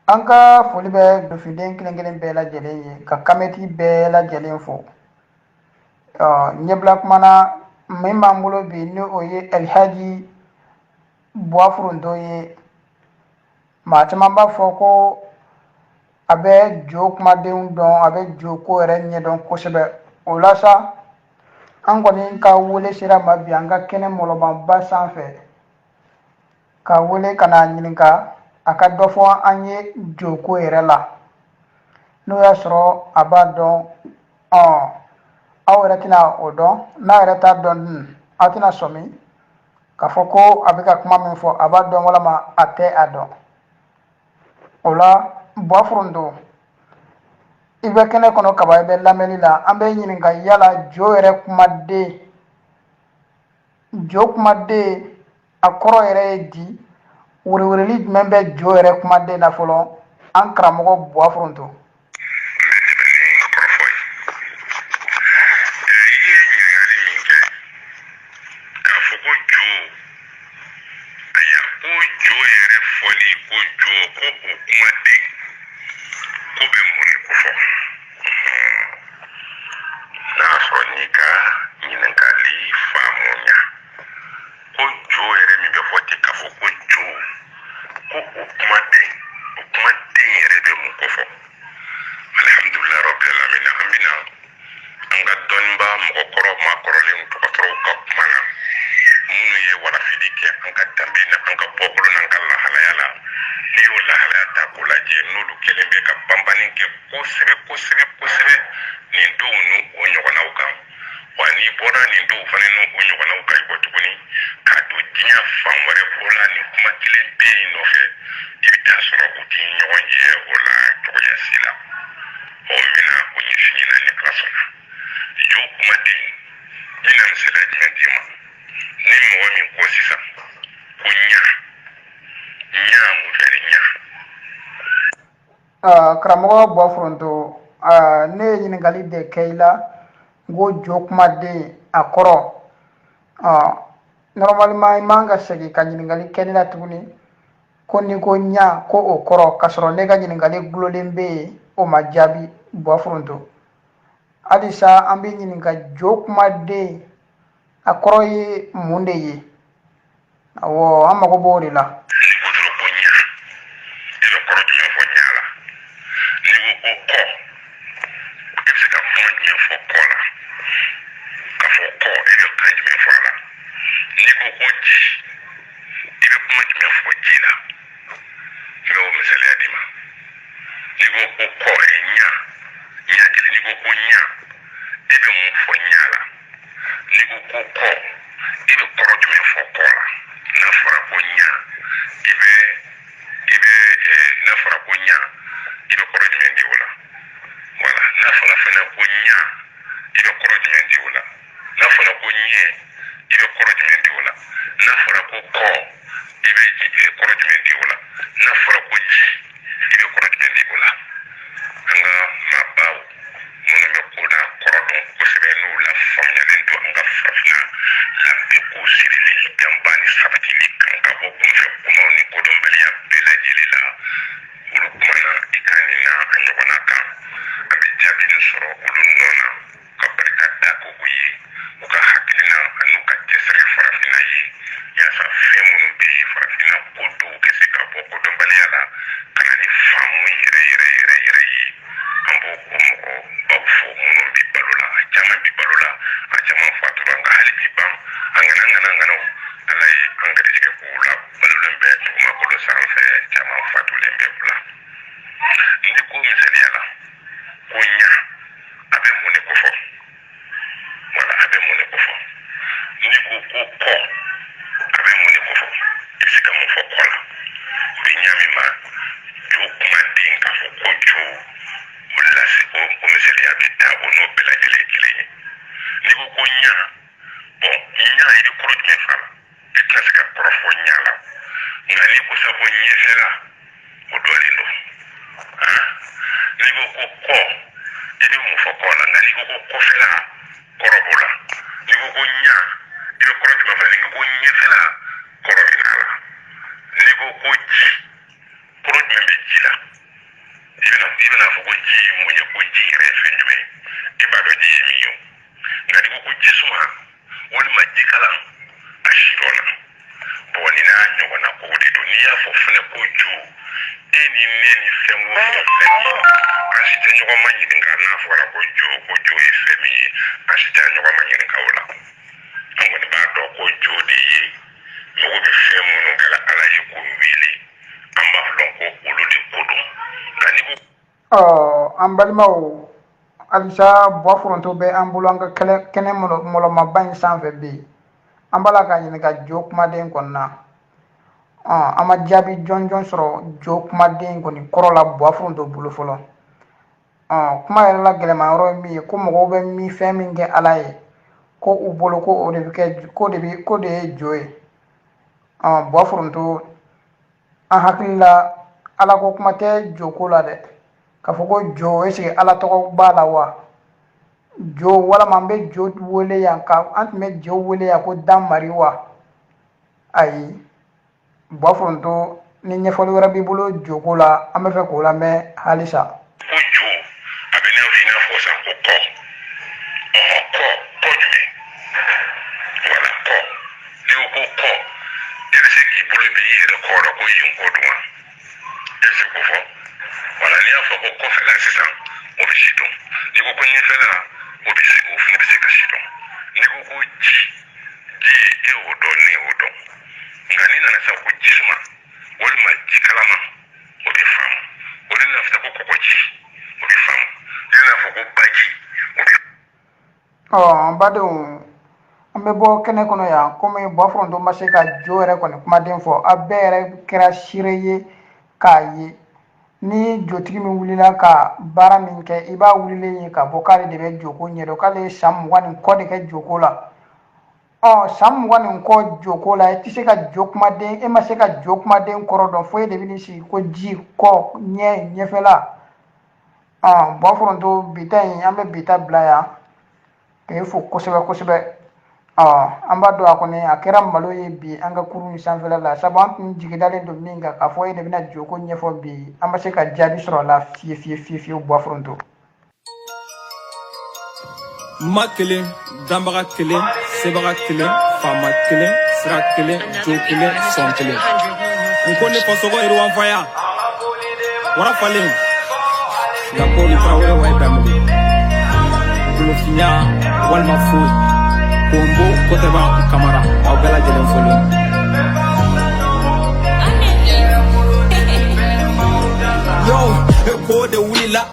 An ka foli bɛ dofiden kelen kelen bɛɛ lajɛlen ye, ka kamɛti bɛɛ lajɛlen fo. Ɲɛbila kumana min b'an bolo bi, ni o ye Alhaji Buwaforonto ye. Maa caman b'a fɔ ko a bɛ jo kumadenw dɔn, a bɛ jo ko yɛrɛ ɲɛdɔn kosɛbɛ. O la sa, an kɔni ka wele sera ma bi an ka kɛnɛ mɔlɔbanba sanfɛ, ka wele ka n'a ɲininka a ka dɔ fɔ an ye joko yɛrɛ la, n'o y'a sɔrɔ a b'a dɔn. Aw yɛrɛ tɛna o dɔn, n'a yɛrɛ t'a dɔn dun, aw tɛna sɔmi k'a fɔ ko a bɛ ka kuma min fɔ, a b'a dɔn walama a tɛ a dɔn. O la, Buwaforonto, i bɛ kɛnɛ kɔnɔ kaban, i bɛ lamɛnni la. An bɛ ɲininka yala jo yɛrɛ kumaden, jo kumaden a kɔrɔ yɛrɛ ye di? Werewereli jumɛn bɛ jo yɛrɛ kumaden na fɔlɔ, an karamɔgɔ Buwaforonto? N bɛ tɛmɛ ni n ka kɔrɔfɔ ye. I ye ɲininkali min kɛ k'a fɔ ko jo, ayiwa, ko jo yɛrɛ fɔli, ko jo, ko o kumaden ko bɛ mun de kofɔ? N'a y'a sɔrɔ n'i ka ɲininkali faamuya, ko jo yɛrɛ min bɛ fɔ ten, k'a fɔ ko jo, ko o kumaden, o kumaden yɛrɛ bɛ mun kofɔ? Alihamdulilayi rabbil alamin, an bɛna an ka dɔnnibaa mɔgɔkɔrɔ, maakɔrɔlenw, dɔgɔtɔrɔw ka kuma na, minnu ye walafili kɛ an ka danbe na, an ka bɔkolo n'an ka lahalaya la. N'i y'o lahalaya ta k'o lajɛ, n'olu kɛlen bɛ ka banbanni kɛ kosɛbɛ kosɛbɛ kosɛbɛ nin dɔw n'u o ɲɔgɔnnaw kan. Wa n'i bɔra nin dɔw fana n'u o ɲɔgɔnnaw kan, i bɔ tuguni k'a don diɲɛ fan wɛrɛ ko la nin kuma kelen bɛ yen nɔfɛ, i bɛ taa sɔrɔ u ti ɲɔgɔn jɛ o la cogoya si la. Ɔ, n bɛna o ɲɛf'i ɲɛna ni Ala sɔnna. Jo kumaden, n bɛna misaliya jumɛn d'i ma? Ni mɔgɔ min ko sisan ko ɲa, ɲa mun fɛ ni ɲa? Karamɔgɔ Buwaforonto, ne ye ɲininkali de kɛ i la, n ko jo kumaden a kɔrɔ. Normalement i man ka segin ka ɲininkali kɛ ne la tuguni ko n'i ko ɲa, ko o kɔrɔ, k'a sɔrɔ ne ka ɲininkali gulolen bɛ yen, o ma jaabi. Buwaforonto, halisa an bɛ ɲininka, jo kumaden a kɔrɔ ye mun de ye? Awɔ, an mago b'o de la. N'i ko dɔrɔn ko ɲa, i bɛ kɔrɔ jumɛn fɔ ɲa la? N'i ko ko kɔ, i bɛ se ka kuma jumɛn fɔ kɔ la? K'a fɔ kɔ, i bɛ kan jumɛn fɔ a la? N'i ko ko ji, i bɛ kuma jumɛn fɔ ji la? N bɛ o misaliya d'i ma. N'i ko ko kɔ ye ɲa, ɲa kelen, n'i ko ko ɲa, i bɛ mun fɔ ɲa la? N'i ko ko kɔ, i bɛ kɔrɔ jumɛn fɔ kɔ la? N'a fɔra ko ɲa, i bɛ n'a fɔra ko ɲa, i bɛ kɔrɔ jumɛn di o la? Wala n'a fɔra fana ko ɲa, i bɛ kɔrɔ jumɛn di o la? N'a fɔra ko ɲɛ, i bɛ kɔrɔ jumɛn di o la? N'a fɔra ko kɔ, i bɛ kɔrɔ jumɛn di o la? N'a fɔra ko ji, i bɛ kɔrɔ jumɛn di o la? An ka maabaw minnu bɛ ko n'a kɔrɔ dɔn kosɛbɛ, n'u lafaamuyalen don an ka farafinna lanbe ko sirili danba ni sabatili kan, ka bɔ kunfɛ kumaw ni kodɔnbaliya bɛɛ lajɛlen la, olu kumana i ka nin na a ɲɔgɔnna kan. An bɛ jaabi min sɔrɔ olu nɔ na, ka barika da ko o ye u ka hakilina an'u ka cɛsiri farafinna ye, yaasa fɛn minnu bɛ yen, farafinna ko dɔw kɛ se ka bɔ kodɔnbaliya la ka na ni faamu yɛrɛ yɛrɛ yɛrɛ yɛrɛ ye. An b'o o mɔgɔ baw fo minnu bɛ balo la. A caman bɛ balo la, a caman fatura, nka hali bi ban an ŋana ŋana ŋanaw, Ala ye an garijɛgɛ k'u la, balolen bɛ dugumakolo sanfɛ, caman fatulen bɛ u la. Ni ko misaliya la ko ɲa, a bɛ mun de kofɔ? Wala a bɛ mun de kofɔ? N'i ko ko kɔ, a bɛ mun de kofɔ? I bɛ se ka mun fɔ kɔ la? O bɛ ɲa min ma jo kumaden, k'a fɔ ko jo, o lase o misaliya bɛ ta o n'o bɛɛ lajɛlen kelen ye. N'i ko ko ɲa, bɔn, ɲa, i bɛ kɔrɔ jumɛn fɔ a la? I tɛna se ka kɔrɔ fɔ ɲa la. Nka n'i ko sa ko ɲɛfɛla, o dɔnnen don. N'i ko ko kɔ, i bɛ mun fɔ kɔ la? Nka n'i ko ko kɔfɛla, kɔrɔ b'o la. N'i ko ko ɲa, i bɛ kɔrɔ jumɛn fɔ? N'i ko ko ɲɛfɛla, kɔrɔ bɛ n'a la. N'i ko ko ji, kɔrɔ jumɛn bɛ ji la? mana fɔ ko ji ye mun ye, ko ji yɛrɛ ye fɛn jumɛn ye, e b'a dɔn ji ye min ye o. Nka n'i ko ko ji suma walima jikalan, a si dɔnna. Bon, nin n'a ɲɔgɔnna kow de don. N'i y'a fɔ fɛnɛ ko jo, e ni ne ni fɛn o fɛn filɛ nin ye, an si tɛ ɲɔgɔn ma ɲininka. N'a fɔra ko jo, ko jo ye fɛn min ye, an si tɛ ɲɔgɔn ma ɲininka o la. An kɔni b'a dɔn ko jo de ye mɔgɔ bɛ fɛn minnu kɛla Ala ye k'u wele, an b'a dɔn ko olu de ko don. Nka n'i ko Ɔ, an balimaw, halisa Buwa Foronto bɛ an bolo an ka kɛnɛ mɔlɔmaba in sanfɛ bi. An b'a la k'a ɲininka jo kumaden kɔni na. Ɔ, an ma jaabi jɔnjɔn sɔrɔ jo kumaden kɔni kɔrɔ la Buwa Foronto bolo fɔlɔ. Ɔ, kuma yɛrɛ la gɛlɛma yɔrɔ ye min ye, ko mɔgɔw bɛ min fɛn min kɛ Ala ye, ko u bolo ko o de bɛ kɛ, ko de bɛ, ko de ye jo ye. Ɔ, Buwa Foronto, an hakili la, Ala ko kuma tɛ joko la dɛ. K'a fɔ ko jo, est-ce que Ala tɔgɔ b'a la wa? Jo, walama an bɛ jo wele yan ka an tun bɛ jo wele yan ko Dan Mari wa? Ayi, Buwa Foronto, ni ɲɛfɔli wɛrɛ b'i bolo joko la, an bɛ fɛ k'o lamɛn halisa. Ko jo, a bɛ i n'a fɔ sisan ko kɔ. Ɔhɔn, kɔ, kɔ jumɛn? Wala kɔ, n'i ko ko kɔ, e bɛ se k'i bolo bin i yɛrɛ kɔ la ko yen kɔ dun wa? E bɛ se k'o fɔ? Wala n'i y'a fɔ ko kɔfɛla sisan, o bɛ si dɔn. N'i ko ko ɲɛfɛla, o bɛ se, o fana bɛ se ka si dɔn. N'i ko ko ji, ji, e y'o dɔn, ne y'o dɔn. Nka n'i nana sisan ko ji suma walima ji kalama, o bɛ faamu. O de nana fɔ ko kɔgɔji, o bɛ faamu. N'i nana fɔ ko baji, o bɛ Ɔ, an badenw, an bɛ bɔ kɛnɛ kɔnɔ yan. Komi Buwa Foronto ma se ka jo yɛrɛ kɔni kumaden fɔ, a bɛɛ yɛrɛ kɛra seere ye k'a ye ni jotigi min wulila ka baara min kɛ, i b'a wulilen ye k'a bɔ k'ale de bɛ joko ɲɛdɔn, k'ale ye san 20 ni kɔ de kɛ joko la. Ɔ, san 20 ni kɔ joko la, e tɛ se ka jo kumaden, e ma se ka jo kumaden kɔrɔ dɔn, fo e de bɛ n'i sigi ko ji, kɔ, ɲɛ, ɲɛfɛla. Ɔ, Buwa Foronto, bi ta in, an bɛ bi ta bila yan k'e fo kosɛbɛ kosɛbɛ. Ɔ, an b'a dɔn a kɔni a kɛra malo ye bi an ka kurun in sanfɛla la, sabu an tun jigi dalen don min kan k'a fɔ e de bɛna joko ɲɛfɔ bi, an ma se ka jaabi sɔrɔ a la fiye fiye fiye fiyewu. Buwa Foronto. Ma kelen, danbaga kelen, sebaga kelen, faama kelen, sira kelen, jo kelen, sɔn kelen. N ko ne fasogo yiriwanfaya wara falen nka ko ni Tarawele wa ye Danbele golofinya walima foyi konbo kotɛba Kamara, aw bɛɛ lajɛlen folen. Yo, ko de wulila.